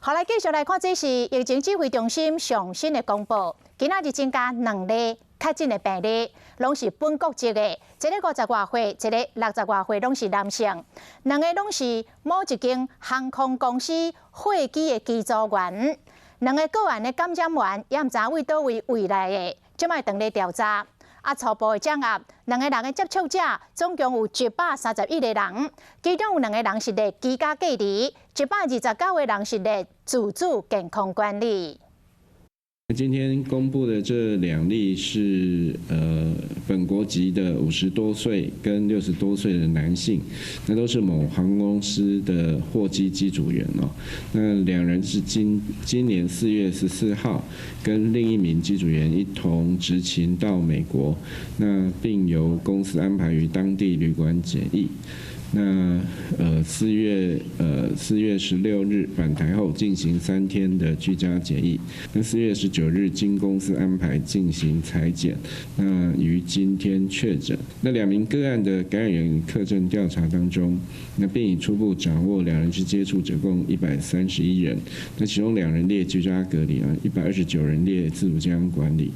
好，來繼續來看，這是疫情指揮中心上新的公布，今仔日增加兩例確診的病例，攏是本國籍的，一个50外歲，一个60外歲，攏是男性，兩个攏是某一間航空公司貨機的機組員，兩个個案的感染源也毋知佇佗位位來的，這擺正咧調查。啊，初步的掌握，兩个人的接觸者總共有131個人，其中有兩个人是列居家隔離，129個人是列自主健康管理。今天公布的這兩例是本國籍的50多歲跟60多歲的男性，那都是某航空公司的貨機機組員哦。那兩人是今年4月14號跟另一名機組員一同執勤到美國，那並由公司安排於當地旅館檢疫。那4月16日返台後進行3天的居家檢疫。那4月19日經公司安排進行採檢，那於今天確診。那兩名個案的感染源客證調查當中，那並已初步掌握兩人之接觸者共131人，那其中兩人列居家隔離啊，129人列自主健康管理。